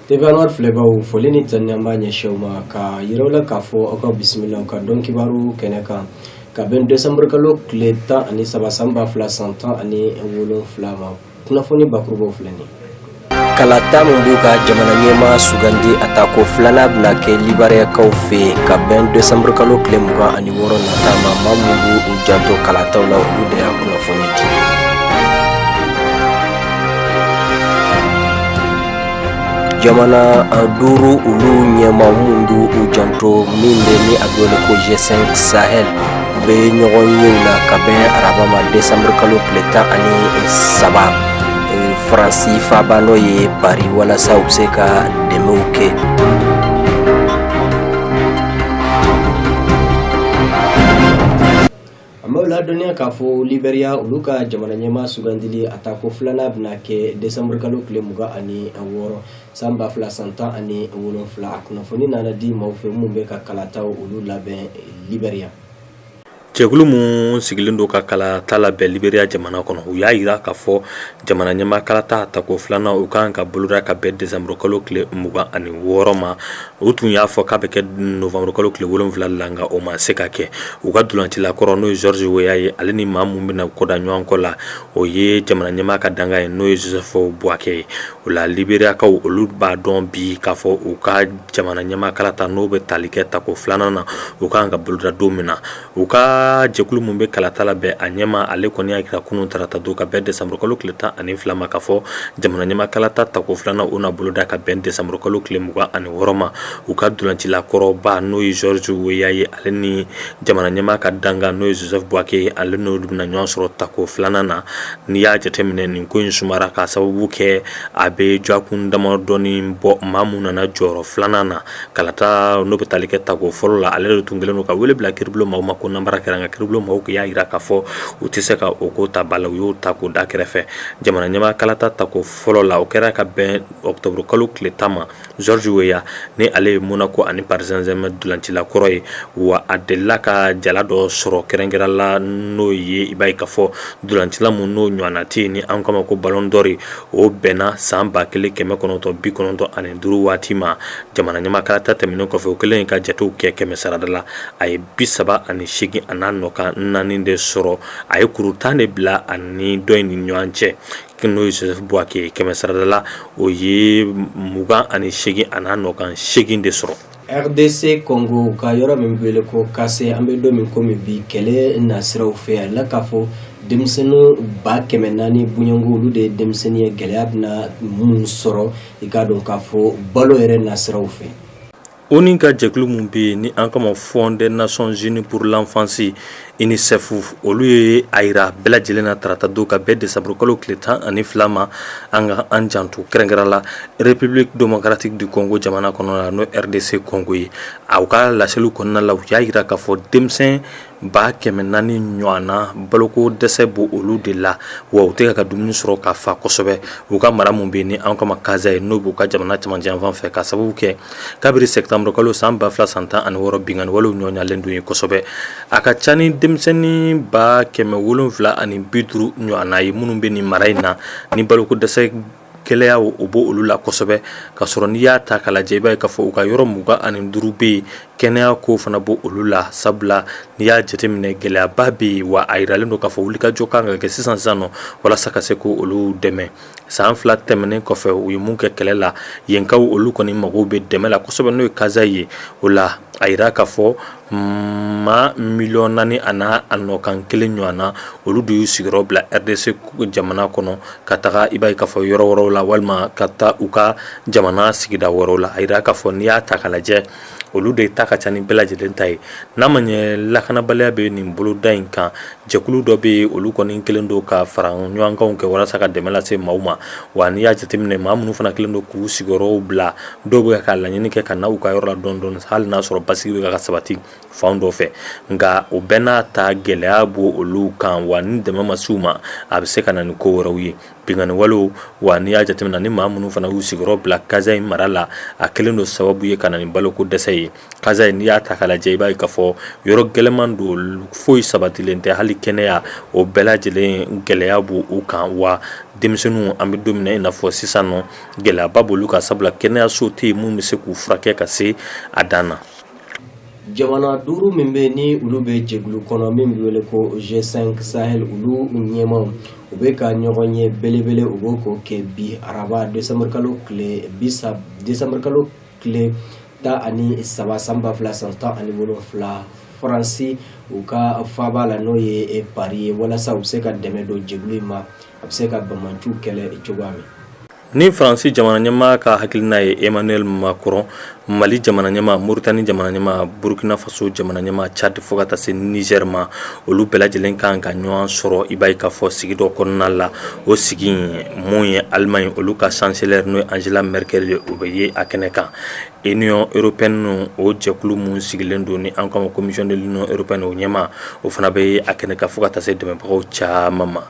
TV Anwar filɛbaaw, foli ni tanuni an b'a ɲɛsin aw ma ka yira aw la k'a fɔ aw ka bisimila ka don kibaru kɛnɛ kan ka bɛn décembre kalo tile 13 san 2017 ma. Kunnafoni bakurubaw filɛ nin. Kalata min b'u ka jamana ɲɛmaa sugandi, a tako filanan bɛna kɛ Liberiyakaw fɛ yen ka bɛn décembre kalo tile 26 nata ma. Maa minnu b'u janto kalataw la, olu de y'a kunnafoni di. Jamana duuru olu ɲɛmaa minnu b'u janto min bɛ ni a bɛ wele ko G5 Sahel, u bɛ ɲɔgɔn yew la ka bɛn araba ma décembre kalo tile 13, Faransi faaba n'o ye Paris, walasa u bɛ se ka dɛmɛw kɛ. An b'aw ladɔnniya k'a fɔ Liberia, olu ka jamana ɲɛmaa sugandili a tako filanan bɛna kɛ décembre kalo tile 26 san 2017. A kunnafoni nana di maaw fɛ minnu bɛ ka kalataw olu labɛn Liberia. Jɛkulu min sigilen don ka kalata labɛn Liberia jamana kɔnɔ, u y'a jira k'a fɔ jamana ɲɛmaa kalata tako filanan, o kan ka boloda ka bɛn décembre kalo tile 26 ma. U tun y'a fɔ k'a bɛ kɛ novembre kalo tile 7 la, nka o ma se ka kɛ. U ka dolancila kɔrɔ, n'o ye George Weah ye, ale ni maa min bɛna kɔda ɲɔgɔn kɔ la, o ye jamana ɲɛmaa ka dankan ye, n'o ye Joseph Boakai ye. O la, Liberiyakaw olu b'a dɔn bi k'a fɔ u ka jamana ɲɛmaa kalata, n'o bɛ tali kɛ tako filanan na, o kan ka boloda don min na. U ka jɛkulu min bɛ kalata labɛn, a ɲɛmaa, ale kɔni y'a jira kunun tarata don ka bɛn décembre kalo tile 12 ma, k'a fɔ jamana ɲɛmaa kalata tako filanan, o na boloda ka bɛn décembre kalo tile 26 ma. U ka dolancila kɔrɔba, n'o ye George Weah ye, ale ni jamana ɲɛmaa ka dankan, n'o ye Joseph Boakai ye, ale n'olu bɛna ɲɔgɔn sɔrɔ tako filanan na. N'i y'a jateminɛ, nin ko in sumara k'a sababu kɛ a bɛ dɔgɔkun damadɔnin bɔ, maa min nana jɔyɔrɔ filanan na kalata n'o bɛ tali kɛ tako fɔlɔ la, ale de tun kɛlen don ka wele bila kiribulon maaw ma ko nanbara kɛra. Nka kiribulon maaw y'a jira k'a fɔ u tɛ se ka o ko ta ba la, u y'o ta k'o da kɛrɛfɛ. Jamana ɲɛmaa kalata tako fɔlɔ la, o kɛra ka bɛn octobre kalo tile 10 ma. George Weah, ni ale ye Monaco ani Paris Saint-Germain dolancila kɔrɔ ye, wa a delila ka jala dɔ sɔrɔ kɛrɛnkɛrɛn la, n'o ye i b'a ye k'a fɔ dolancila min n'o ɲɔgɔnna tɛ yen, ni an k'a ma ko Ballon d'Or, o bɛnna san 1995 waati ma. Jamana ɲɛmaa kalata tɛmɛnen kɔfɛ, o kɛlen ka jatew kɛ kɛmɛ sarada la, a ye 38.4 de sɔrɔ. A ye kuru 10 de bila ani dɔ in ni ɲɔgɔn cɛ, n'o ye Joseph Boakai ye. Kɛmɛ sarada la, o ye 28.8 de sɔrɔ. RDC Congo ka yɔrɔ min wele ko Kasai, an bɛ don min komi bi, kɛlɛ nasiraw fɛ, a la k'a fɔ denmisɛnnin 400,000 bɔɲɔgɔnko, olu de ye denmisɛnnin ye, gɛlɛya bɛna minnu sɔrɔ, i k'a dɔn k'a fɔ balo yɛrɛ nasiraw fɛ. ONU ka jɛkulu min bɛ yen ni an k'a ma Fonds des Nations Unies pour l'enfance, UNICEF, olu ye a jira bɛɛ lajɛlen na tarata don ka bɛn décembre kalo tile 12 ma, an ka an janto kɛrɛnkɛrɛn la République démocratique du Congo jamana kɔnɔ la, n'o RDC Congo ye. Aw ka laseliw kɔnɔna la, u y'a jira k'a fɔ denmisɛn 400,000 ɲɔgɔnna, baloko dɛsɛ b' olu de la, wa u tɛ ka dumuni sɔrɔ ka fa kosɛbɛ u ka mara min bɛ yen ni an k'a ma Kasai ye, n'o b'u ka jamana cɛmancɛ yanfan fɛ, ka sababu kɛ kabiri septembre kalo san 2016, binkanni walew ɲɔɲalen don yen kosɛbɛ. A ka ca ni denmisɛnnin 750 ɲɔgɔnna ye minnu bɛ nin mara in na, ni baloko dɛsɛ gɛlɛya o b' olu la kosɛbɛ. Ka sɔrɔ n'i y'a ta k'a lajɛ, i b'a ye k'a fɔ u ka yɔrɔ 25 bɛ yen, kɛnɛya ko fana b' olu la, sabula n'i y'a jateminɛ, gɛlɛyaba bɛ yen, wa a jiralen don k'a fɔ wulikajɔ kan ka kɛ sisan sisan nɔ walasa ka se k' olu dɛmɛ. San 2 tɛmɛnen kɔfɛ, u ye mun kɛ kɛlɛ la, yenkaw olu kɔni mago bɛ dɛmɛ la kosɛbɛ, n'o ye Kasai ye. O la, a jira k'a fɔ maa miliyɔn naani a n'a a nɔkan kelen ɲɔgɔn na, olu de y'u sigiyɔrɔ bila RDC jamana kɔnɔ ka taga, i b'a ye k'a fɔ yɔrɔ wɛrɛw la, walima ka taa u ka jamana sigida wɛrɛw la. A jira k'a fɔ n'i y'a ta k'a lajɛ, olu de ta ka ca ni bɛɛ lajɛlen ta ye. N'a ma ɲɛ lakanabaliya bɛ nin boloda in kan, jɛkulu dɔ bɛ yen, olu kɔni kɛlen don ka fara ɲɔgɔnkanw kɛ walasa ka dɛmɛ lase maaw ma. Wa n'i y'a jateminɛ, maa minnu fana kɛlen don k'u sigiyɔrɔw bila, dɔw bɛ ka laɲini kɛ ka na u ka yɔrɔ la dɔɔnin dɔɔnin, hali n'a sɔrɔ basigi bɛ ka sabati. fan dɔ fɛ. Nka o bɛɛ n'a ta, gɛlɛya b' olu kan, wa ni dɛmɛ ma s'u ma, a bɛ se ka na ni ko wɛrɛw ye, binkanni walew. Wa n'i y'a jateminɛ, ni maa minnu fana y'u sigiyɔrɔ bila Kasayi mara la, a kɛlen don sababu ye ka na ni baloko dɛsɛ ye. Kasayi, n'i y'a ta k'a lajɛ, i b'a ye k'a fɔ yɔrɔ gɛlɛnman don, foyi sabatilen tɛ, hali kɛnɛya, o bɛɛ lajɛlen gɛlɛya b' u kan. Wa denmisɛnninw, an bɛ don min na i n'a fɔ sisan nɔ, gɛlɛyaba b'olu kan, sabula kɛnɛyaso tɛ yen minnu bɛ se k'u furakɛ ka se a dan na. Jamana duuru min bɛ ni olu bɛ jɛkulu kɔnɔ min bɛ wele ko G5 Sahel, olu ɲɛmaaw, u bɛ ka ɲɔgɔn ye belebele, u b'o k'o kɛ bi araba décembre kalo tile 13 san 2017, Faransi, u ka faaba la, n'o ye Paris ye, walasa u bɛ se ka dɛmɛ don jɛkulu in ma, a bɛ se ka banbaanciw kɛlɛ cogoya min. Ni Faransi jamana ɲɛmaa ka hakilina ye, Emmanuel Macron, Mali jamana ɲɛmaa, Mauritanie jamana ɲɛmaa, Burkina Faso jamana ɲɛmaa, Tchad, fo ka taa se Niger ma, olu bɛɛ lajɛlen kan ka ɲɔgɔn sɔrɔ. I b'a ye k'a fɔ sigi dɔ kɔnɔna la, o sigi mun ye, Allemagne, olu ka chancelière, n'o ye Angela Merkel ye, o bɛ ye a kɛnɛ kan. Union européenne, o jɛkulu mun sigilen don ni an k'a ma Commission de l'Union européenne, o ɲɛmaa, o fana bɛ a kɛnɛ kan, fo ka taa se dɛmɛbagaw caman ma.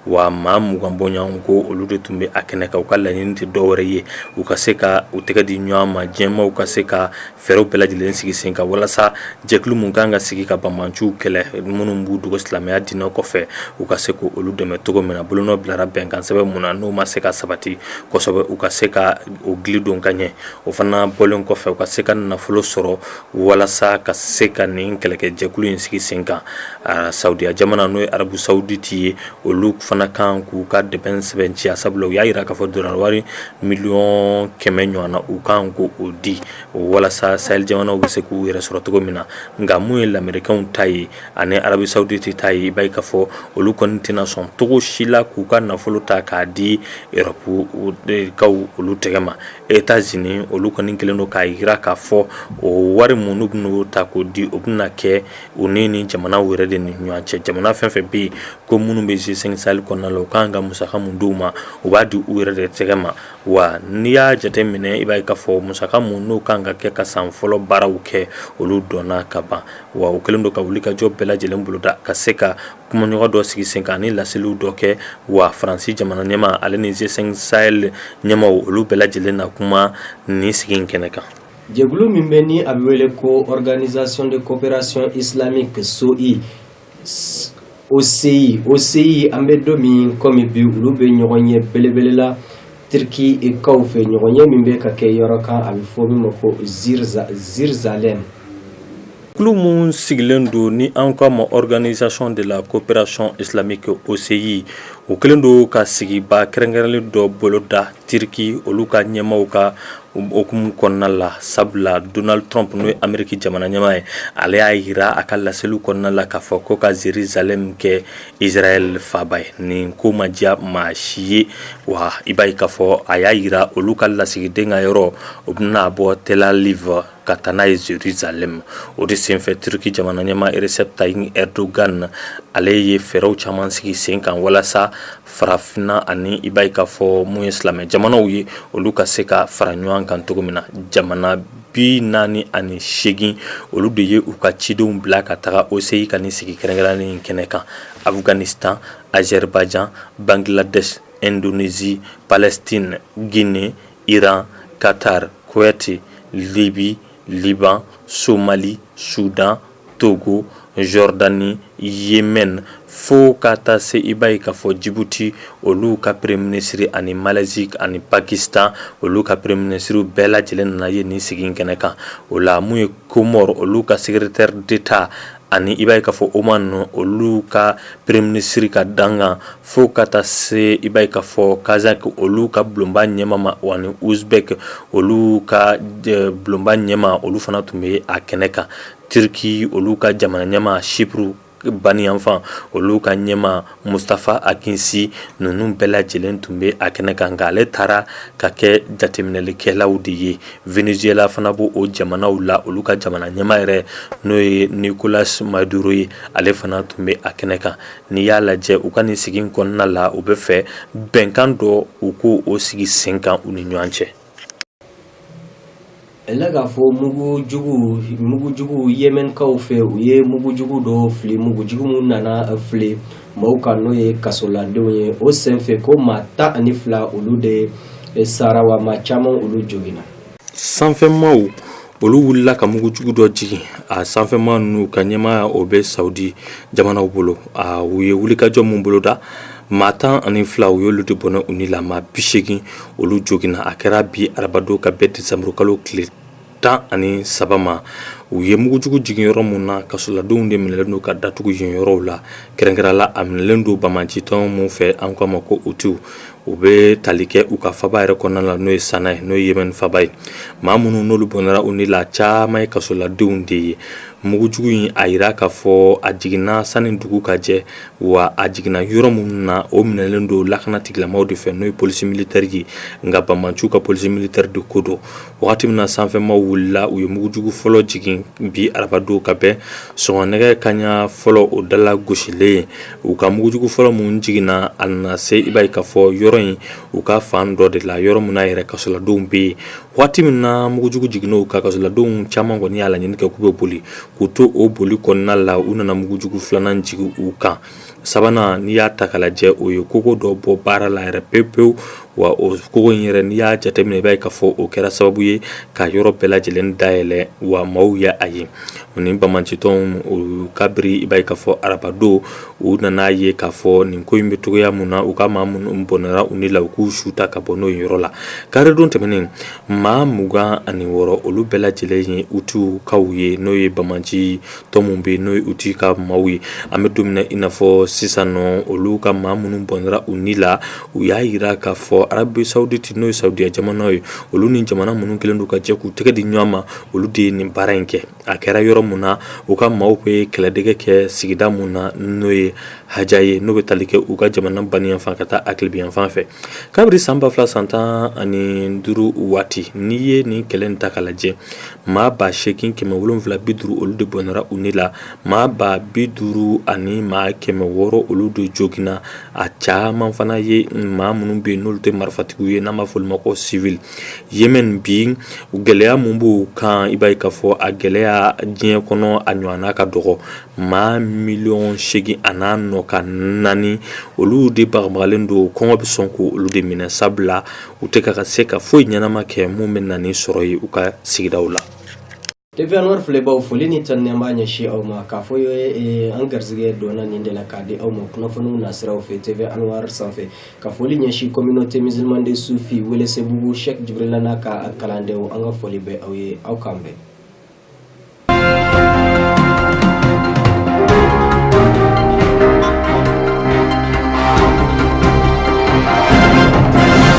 Wa maa 20 bɔɲɔgɔn ko, olu de tun bɛ a kɛnɛ kan. U ka laɲini tɛ dɔwɛrɛ ye, u ka se ka u tɛgɛ di ɲɔgɔn ma, diɲɛmaw ka se ka fɛɛrɛw bɛɛ lajɛlen sigi sen kan, walasa jɛkulu mun kan ka sigi ka banbaanciw kɛlɛ, minnu b'u dogo silamɛya diinɛ kɔfɛ, u ka se k' olu dɛmɛ cogo min na. Bolonɔ bilara bɛnkan sɛbɛn mun na, n'o ma se ka sabati kosɛbɛ, u ka se ka o gili don ka ɲɛ. O fana bɔlen kɔfɛ, u ka se ka nafolo sɔrɔ walasa ka se ka nin kɛlɛkɛjɛkulu in sigi sen kan. Saudiya jamana, n'o ye Arabie Saoudite ye, olu fana kan k'u ka dɛmɛ sɛbɛntiya, sabula u y'a jira k'a fɔ dollar wari miliyɔn 100 ɲɔgɔn na, u kan k'o di walasa Sahel jamanaw bɛ se k'u yɛrɛ sɔrɔ cogo min na. Nka mun ye lamɛrikɛnw ta ye ani Arabie Saoudite ta ye, i b'a ye k'a fɔ olu kɔni tɛna sɔn cogo si la k'u ka nafolo ta k'a di Europe kaw olu tɛgɛ ma. États-Unis, olu kɔni kɛlen don k'a jira k'a fɔ o wari mun n'u bɛn'o ta k'o di, o bɛna kɛ u ni jamanaw yɛrɛ de ni ɲɔgɔn cɛ. Jamana fɛn fɛn bɛ yen ko minnu bɛ G5 Sahel kɔnɔna la, u kan ka musaka mun d'u ma, u b'a di u yɛrɛ de tɛgɛ ma. Wa n'i y'a jateminɛ, i b'a ye k'a fɔ musaka mun n'o kan ka kɛ ka san fɔlɔ baaraw kɛ, olu dɔnna ka ban. Wa u kɛlen don ka wuli ka jɔ bɛɛ lajɛlen boloda ka se ka kumaɲɔgɔn dɔ sigi sen kan ani laseliw dɔ kɛ. Wa Faransi jamana ɲɛmaa, ale ni G5 Sahel ɲɛmaw, olu bɛɛ lajɛlen na kuma nin sigi in kɛnɛ kan. Jɛkulu min bɛ ni a bɛ wele ko Organisation de coopération islamique, SOI, OCI, OCI, an bɛ don min komi bi, olu bɛ ɲɔgɔn ye belebele la Turki kaw fɛ, ɲɔgɔn ye min bɛ ka kɛ yɔrɔ kan, a bɛ fɔ min ma ko Jérusalem. Kulu mun sigilen don ni an k'a ma Organisation de la coopération islamique, OCI, o kɛlen don ka sigiba kɛrɛnkɛrɛnlen dɔ boloda Turki, olu ka ɲɛmaw ka hukumu kɔnɔna la, sabula Donald Trump, n'o ye Ameriki jamana ɲɛmaa ye, ale y'a jira a ka laseliw kɔnɔna la k'a fɔ ko ka Jérusalem kɛ Israël faaba ye. Nin ko ma diya maa si ye. Wa i b'a ye k'a fɔ a y'a jira olu ka lasigiden ka yɔrɔ, o bɛna bɔ Tel Aviv ka taa n'a ye Jérusalem. O de senfɛ, Turki jamana ɲɛmaa Recep Tayyip Erdogan, ale ye fɛɛrɛw caman sigi sen kan walasa farafinna ani i b'a ye k'a fɔ mun ye silamɛ jamanaw ye, olu ka se ka fara ɲɔgɔn kan cogo min na. Jamana 48, olu de ye u ka cidenw bila ka taga OCI ka nin sigi kɛrɛnkɛrɛnnen kɛnɛ kan: Afghanistan, Azerbaïdjan, Bangladesh, Indonésie, Palestine, Guinée, Iran, Qatar, Koweït, Libye, Liban, Somalie, Soudan, Togo, Jordanie, Yémen, fo ka taa se i b'a ye k'a fɔ Djibouti, olu ka premier ministre, ani Malaisie ani Pakistan, olu ka premier ministre bɛɛ lajɛlen nana ye nin sigi kɛnɛ kan. O la, mun ye Comores, olu ka secrétaire d'État, ani i b'a ye k'a fɔ Oman, olu ka premier ministre ka dankan, fo ka taa se i b'a ye k'a fɔ Kazakh, olu ka bulonba ɲɛmaa ma, ani Ouzbek, olu ka bulonba ɲɛmaa, olu fana tun bɛ a kɛnɛ kan. Turki, olu ka jamana ɲɛmaa, Chypre baniyanfan, olu ka ɲɛmaa Mustafa Akinci, ninnu bɛɛ lajɛlen tun bɛ a kɛnɛ kan, nka ale taara ka kɛ jateminɛlikɛlaw de ye. Venezuela fana b'o o jamanaw la, olu ka jamana ɲɛmaa yɛrɛ, n'o ye Nicolas Maduro ye, ale fana tun bɛ a kɛnɛ kan. N'i y'a lajɛ, u ka nin sigi kɔnɔna la, u bɛ fɛ bɛnkan dɔ, u ko o sigi sen kan u ni ɲɔgɔn cɛ. La k'a fɔ mugujugu Yemenkaw fɛ, u ye mugujugu dɔ fili, mugujugu min nana fili maaw kan, n'o ye kasoladenw ye. O senfɛ ko maa 12 olu de sara, wa maa caman olu joginna. Sanfɛmaw olu wulila ka mugujugu dɔ jigin. A sanfɛma ninnu ka ɲɛmaaya o bɛ Saudi jamanaw bolo. A u ye wulikajɔ min boloda, maa 12 u y'olu de bɔnɛ u ni la, maa 80 olu joginna. A kɛra bi arabadon ka bɛn desanburukalo tile 13 ma. U ye mugujugu jigin yɔrɔ min na, kasoladenw de minɛlen don ka datugu yen yɔrɔw la. Kɛrɛnkɛrɛn la, a minɛlen don banbaancitɔn min fɛ, an k'a ma ko Hutiw, u bɛ tali kɛ u ka faba yɛrɛ kɔnɔna la, n'o ye Sana ye, n'o ye Yemɛni faba ye. Maa minnu n'olu bɔnɛra u ni la, caman ye kasoladenw de ye. Mugujugu in, a yira k'a fɔ a jiginna sani dugu ka jɛ, wa a jiginna yɔrɔ minnu na, o minɛlen don lakana tigilamaw de fɛ, n'o ye polisi militaire ye. Nka banbaanciw ka polisi militaire de ko don. Wagati min na sanfɛmaw wulila, u ye mugujugu fɔlɔ jigin bi arabadon ka bɛn sɔgɔma nɛgɛ kanɲɛ fɔlɔ o dala gosilen, u ka mugujugu fɔlɔ min jiginna, a nana se, i b'a ye k'a fɔ yɔrɔ in u ka fan dɔ de la, yɔrɔ min na yɛrɛ kasoladenw bɛ yen. Waati min na mugujugu jiginna u kan, kasoladenw caman kɔni y'a laɲini kɛ k'u bɛ boli. K'u to o boli kɔnɔna la, u nana mugujugu filanan jigin u kan. Sabanan, n'i y'a ta k'a lajɛ, o ye kogo dɔ bɔ baara la yɛrɛ pewu pewu. Wa o kogo in yɛrɛ, n'i y'a jateminɛ, i b'a ye k'a fɔ o kɛra sababu ye ka yɔrɔ bɛɛ lajɛlen dayɛlɛ, wa maaw ye a ye. Ni banbaancitɔnw kabiri, i b'a ye k'a fɔ arabadon, u nana ye k'a fɔ nin ko in bɛ cogoya mun na, u ka maa minnu bɔnɛra u ni la, u k'u su ta ka bɔ n'o yɔrɔ la. Karidon tɛmɛnen, maa 26 olu bɛɛ lajɛlen ye Hutiw ye, n'o ye banbaanci tɔn min bɛ yen, n'o ye Huti ka maaw ye. An bɛ don min na i n'a fɔ sisan nɔ, olu ka maa minnu bɔnɛra u ni la, u y'a jira k'a fɔ Arabie Saoudite, n'o ye Saudiya jamana ye, olu ni jamana minnu kɛlen don ka jɛ k'u tɛgɛ di ɲɔgɔn ma, olu de ye nin baara in kɛ. A kɛra yɔrɔ min na, u ka maaw bɛ kɛlɛdege kɛ sigida min na, n'o ye Haja ye, n'o bɛ tali kɛ u ka jamana baniyanfan ka taa a tilebinyanfan fɛ. Kabiri san 2015 waati, n'i ye nin kɛlɛ in ta k'a lajɛ, maa 8750 olu de bɔnɛra u ni la, maa 50,000 ani maa 600 olu de joginna. A caman fana ye maa minnu bɛ yen, n'olu tɛ marifatigiw ye, n'an b'a fɔ olu ma ko civil. Yémen bi, gɛlɛya mun b'u kan, i b'a ye k'a fɔ a gɛlɛya diɲɛ kɔnɔ a ɲɔgɔnna ka dɔgɔ. Maa miliyɔn 8 a n'a nɔ ka naani, olu de bagabagalen don, kɔngɔ bɛ sɔn k'olu de minɛ, sabula u tɛ ka se ka foyi ɲɛnama kɛ mun bɛ na ni sɔrɔ ye u ka sigidaw la. TV Anwar filɛbaw, foli ni tanuni an b'a ɲɛsin aw ma k'a fɔ ye an garisɛgɛ donna nin de la k'a di aw ma kunnafoniw nasiraw fɛ TV Anwar sanfɛ. Ka foli ɲɛsin communauté musulmane de Sufi Welesebugu, Sheikh Jibrila n'a ka kalandenw, an ka foli bɛ aw ye. Aw k'an bɛn.